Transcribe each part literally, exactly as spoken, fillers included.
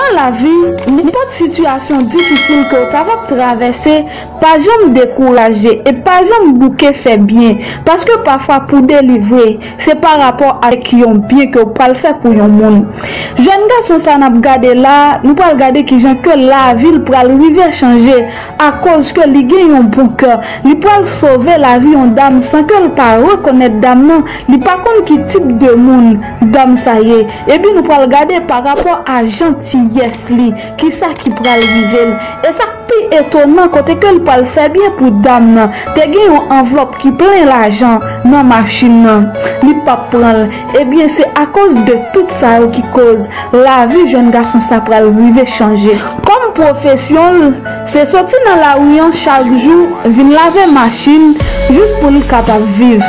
Nan lavi, nenpòt sitiyasyon difisil ke w ta p ap travèse, pa janm dekouraje e pa janm bouke fè byen, paske pafwa pou delivre, se pa rapò avèk yon byen ke w pral fè pou yon moun. Jèn gason sa n ap gade la, nou pral gade kijan ke lavi l pral rive chanje, akoz ke li gen yon bon kè. Li pral sove lavi yon dam san ke l pa rekonèt dam nan, li pa konn ki tip de moun dam sa ye. Epi nou pral gade pa rapò a jantiyès li, kisa ki pral rive l. E sa k pi etonan, kote ke l pral fè byen pou dam nan, te gen yon anvlòp ki plen lajan nan machin nan. Li p ap pran l. Ebyen, se akoz de tout sa yo ki koz lavi jèn gason sa pral rive chanje. Kòm pwofesyon l, se soti nan lari an chak jou, vin lave machin, jis pou l kapab viv.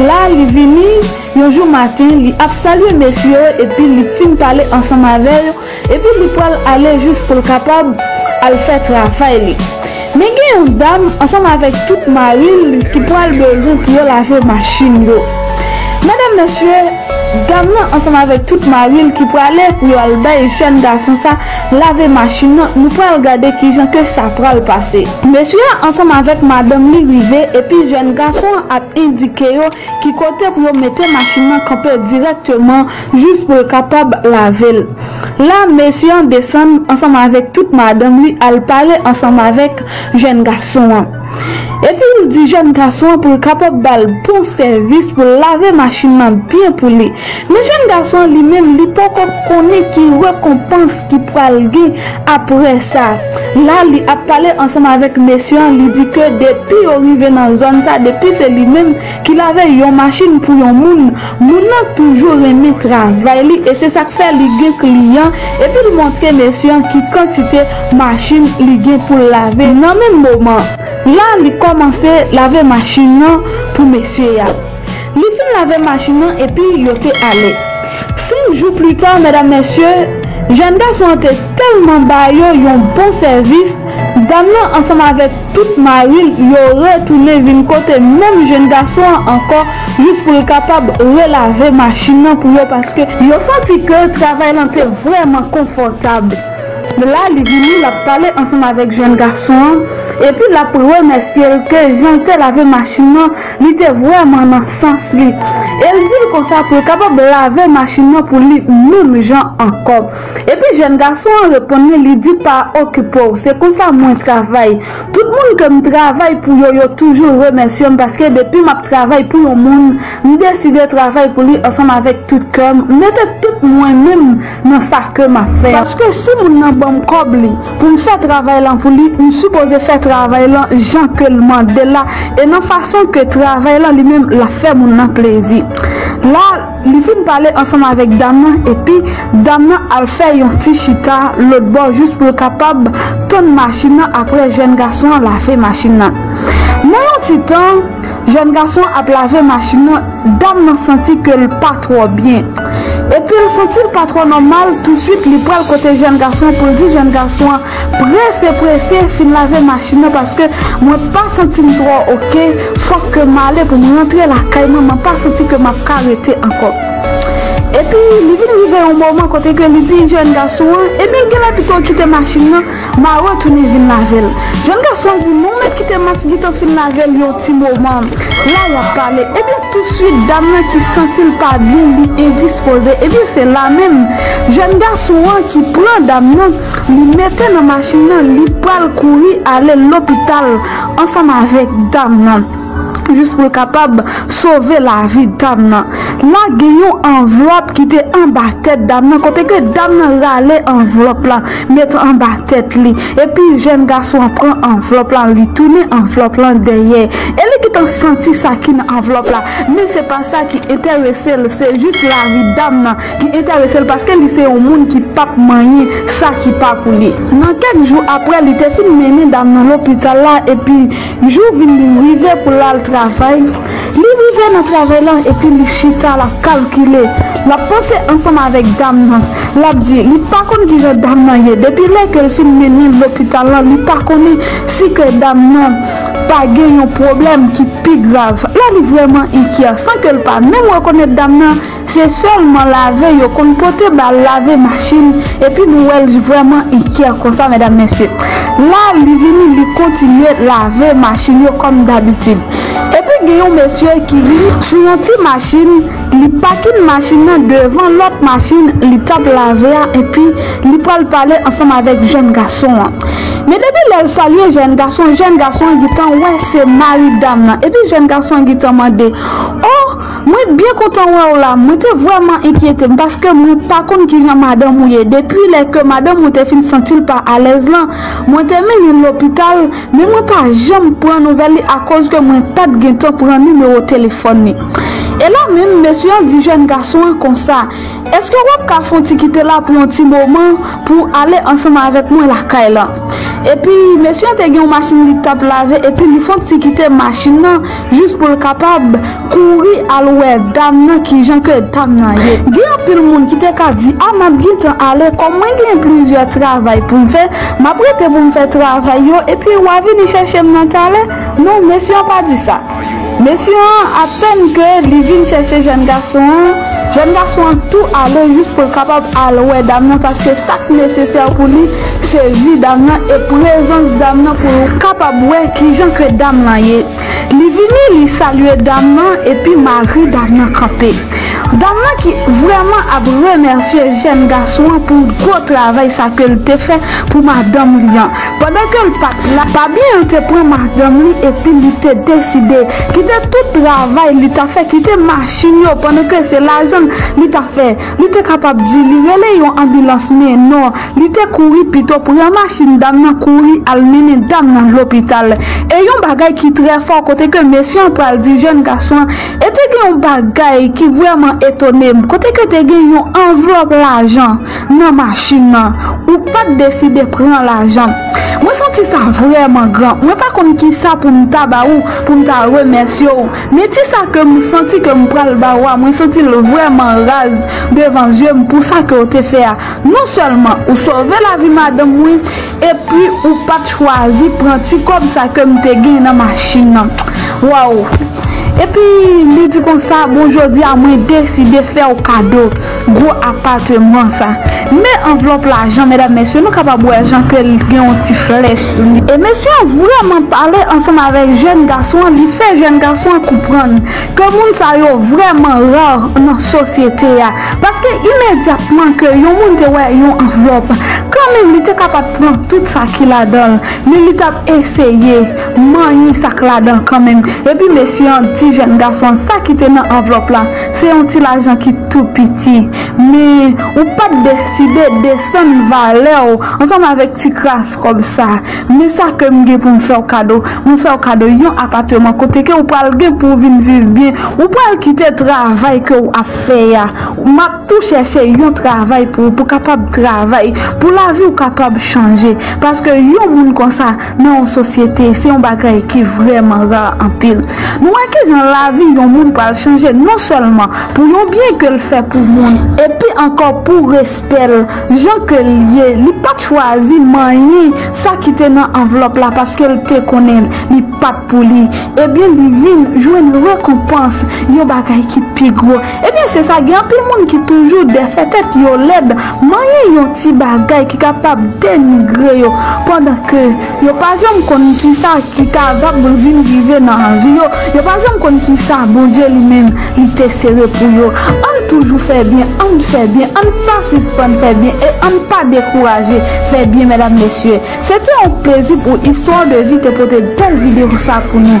La, li vini, yon jou maten, li ap salye mesye yo, epi li fin pale ansanm avè yo, epi li pral ale jis pou l kapab al fè travay li. Men gen yon dam ansanm avèk tout mari l ki pral bezwen pou yo lave machin yo. Medam, mesye, dam nan ansanm avèk tout mari l ki prale pou yo al bay jèn gason sa lave machin nan, nou pral gade kijan ke sa pral pase. Mesye a ansanm avèk madanm li rive, epi jèn gason an ap endike yo ki kote pou yo mete machin nan kanpe dirèkteman, jis pou yo kapab lave l. La, mesye an desann ansanm avèk tout madanm li al pale ansanm avèk jèn gason an. Epi l di jèn gason an pou l kapab ba l bon sèvis, pou l lave machin nan byen pou li. Men jèn gason an li menm, li poko konnen ki rekonpans ki pral gen apre sa. La, li ap pale ansanm avèk mesye an, li di ke depi yo rive nan zòn sa, depi se li menm ki lave yon machin pou yon moun, moun nan toujou renmen travay li, e se sa k fè li gen kliyan, epi l montre mesye an ki kantite machin li gen pou l lave. Nan menm moman la, li kòmanse lave machin nan pou mesye a. Li fin lave machin nan epi yo te ale. Senk jou pita, medam, mesye, jèn gason an te tèlman ba yo yon bon sèvis, dam nan ansanm avèk tout mari l, yo retounen vin kote menm jèn gason an ankò, jis pou l kapab relave machin nan pou yo, paske yo santi ke travay lan te vrèman konfòtab. La, li vini, l ap pale ansanm avèk jèn gason an, epi l ap remèsye l ke jan l te lave machin nan, li te vrèman nan sans li. E l di l konsa pou l kapab lave machin nan pou li menm jan ankò. Epi jèn gason an reponn li, li di, "Pa okipe w, se konsa mwen travay. Tout moun ke m travay pou yo, yo toujou remèsye m, paske depi m ap travay pou yon moun, m deside travay pou li ansanm avèk tout kè m, m mete tout mwen menm nan sa ke m ap fè an. Paske si moun nan ban m kòb li pou m fè travay lan pou li, m sipoze fè travay lan jan ke l mande l la, e nan fason ke travay lan li menm l ap fè moun nan plezi." La, li fin pale ansanm avèk dam nan, epi dam nan al fè yon ti chita lòt bò jis pou l kapab tann machin nan apre jèn gason an lave machin nan. Nan yon ti tan, jèn gason an ap lave machin nan, dam nan santi ke l pa twò byen. Epi l santi l pa twò nòmal, touswit li pral kote jèn gason an pou l di jèn gason an, "Prese, prese, fin lave machin nan, paske mwen pa santi m twò oke, fòk ke m ale pou m rantre lakay mwen, mwen pa santi ke m ap ka rete ankò." Epi li vin rive yon moman kote ke li di jèn gason an, "Ebyen, genlè pito w kite machin nan, m a retounen vin lave l." Jèn gason an di, "Non, mèt kite m ap gentan fin lave l yon ti moman." La, y ap pale. Ebyen, touswit, dam nan ki santi l pa byen, li endispoze. Ebyen, se la menm, jèn gason an ki pran dam nan, li mete nan machin nan, li pral kouri ale lopital ansanm avèk dam nan, jis pou l kapab sove lavi dam nan. La, gen yon anvlòp ki te anba tèt dam nan, kote ke dam nan rale anvlòp la, met anba tèt li. Epi jèn gason an pran anvlòp la, li tounen anvlòp la dèyè. E li gentan santi sa ki nan anvlòp la. Men se pa sa ki enterese l, se jis lavi dam nan ki enterese l, paske li se yon moun ki p ap manyen sa ki pa pou li. Nan kèk jou apre, li te fin mennen dam nan lopital la, epi jou vin rive pou l al travay. Li rive nan travay la epi li chita, l ap kalkile. L ap panse ansanm avèk dam nan. L ap di, li pa konn kijan dam nan ye. Depi lè ke l fin mennen l lopital la, li pa konnen si ke dam nan pa gen yon pwoblèm ki pi grav. La, li vrèman enkyè, san ke l pa menm rekonèt dam nan. Se sèlman lave yo konn pote ba l lave machin, epi nou wè l vrèman enkyè konsa, medam, mesye. La, li vini, li kontinye lave machin yo kòm dabitid. Epi gen yon mesye ki vini sou yon ti machin, li pakin machin nan devan lòt machin li t ap lave a, epi li pral pale ansanm avèk jèn gason an. Men depi lè l salye jèn gason, jèn gason an gentan wè se mari dam nan. Epi jèn gason an gentan mande, "O, mwen byen kontan wè w la. Mwen te vrèman enkyete m paske mwen pa konn kijan madanm ou ye. Depi lè ke madanm ou te fin santi l pa alèz lan, mwen te mennen l lopital, men mwen pa janm pran nouvèl li akoz ke mwen pa t gentan pran nimewo telefòn li." E la menm, mesye an di jèn gason an konsa, "Èske w ap ka fè yon ti kite la pou yon ti moman pou w ale ansanm avèk mwen lakay la?" Epi, mesye an te gen yon machin li t ap lave, epi li fè yon ti kite machin nan jis pou l kapab kouri al wè dam nan, kijan ke dam nan ye. Gen anpil moun ki te ka di, "A, m ap gentan ale, kòm mwen gen plizyè travay pou m fè, m ap rete pou m fè travay yo, epi w a vini chèche m nan talè." Non, mesye an pa di sa. Mesye an, apèn ke li vin chèche jèn gason an, jèn gason an tou ale jis pou l kapab al wè dam nan, paske sa k nesesè pou li, se vi dam nan e prezans dam nan pou l kapab wè kijan ke dam nan ye. Li vini, li salye dam nan, epi mari dam nan kanpe. Dam nan ki vrèman ap remèsye jèn gason an pou gwo travay sa ke l te fè pou madanm li an. Pandan ke l pa t la, pabyen an te pran madanm li epi li te deside kite tout travay li t ap fè, kite machin yo, pandan ke se lajan l li t ap fè. Li te kapab di li rele yon anbilans, men non, li te kouri pito pran machin dam nan, kouri al mennen dam nan lopital. E yon bagay ki trè fò, kote ke mesye an pral di jèn gason an, e te gen yon bagay ki vrèman etone m, kote ke te gen yon anvlòp lajan nan machin nan, ou pa t deside pran lajan. Mwen santi sa vrèman gran. Mwen pa konn kisa pou m ta ba ou, pou m ta remèsye w. Men ti sa ke m santi ke m pral ba ou a, mwen santi l vrèman raz devan zye m pou sa ke w te fè a. Non sèlman ou sove lavi madanm mwen, epi ou pa t chwazi pran ti kòb sa ke m te gen nan machin nan. Waw! Epi li di konsa, "Bon, jodi a mwen deside fè w kado gwo apatman sa." Men anvlòp lajan, medam, mesye, nou kapab wè jan ke l gen yon ti flèch sou li. E mesye an vrèman pale ansanm avèk jèn gason an, li fè jèn gason an konprann ke moun sa yo vrèman ra nan sosyete a. Paske imedyatman ke yon moun te wè yon anvlòp, kanmenm li te ka pa t pran tout sa ki ladan l, men li t ap eseye manyen sa k ladan l kanmenm. Epi mesye an di jèn gason an sa ki te nan anvlòp la, se yon ti lajan ki tou piti. Men ou pa t deside desann valè w ansanm avèk ti kras kòb sa. Men sa ke m gen pou m fè w kado, mwen fè w kado yon apatman kote ke ou pral gen pou w vin viv byen. Ou pral kite travay ke w ap fè a. M ap tou chèche yon travay pou ou, pou kapab travay, pou lavi w kapab chanje. Paske yon moun konsa nan yon sosyete, se yon bagay ki vrèman ra anpil. Nou wè kijan lavi yon moun pral chanje, non sèlman pou yon byen ke l fè pou moun, epi ankò pou respè l, jan ke l ye. Li pa t chwazi manyen sa ki te nan anvlòp la, paske l te konnen li pa t pou li. Ebyen, li vin jwenn rekonpans yon bagay ki pi gwo. Ebyen, se sa, gen anpil moun ki toujou defè tèt yo lèd, manyen yon ti bagay ki kapab denigre yo, pandan ke yo pa janm konn kisa ki kapab vin rive nan vi yo. Yo pa janm konn kisa Bondye li menm li te sere pou yo. Ann toujou fè byen, ann fè byen, ann pa sispann fè byen e ann pa dekouraje fè byen, medam, mesye. Se te yon plezi pou Histoire de Vie te pote bèl videyo sa pou nou.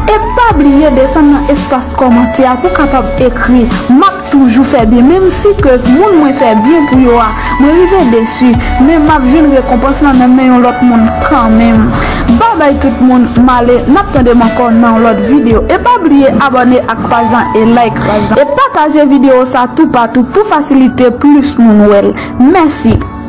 E pa bliye desann nan espas kòmantè a pou kapab ekri, "M ap toujou fè byen." Menm si ke moun mwen fè byen pou yo a, mwen rive desi, men m ap jwenn rekonpans lan nan men yon lòt moun kanmenm. Babay tout moun, m ale, n ap tande m ankò nan yon lòt videyo. E pa bliye abòne ak paj lan e like paj lan. E pataje videyo sa toupatou pou fasilite plis moun wè l. Mèsi.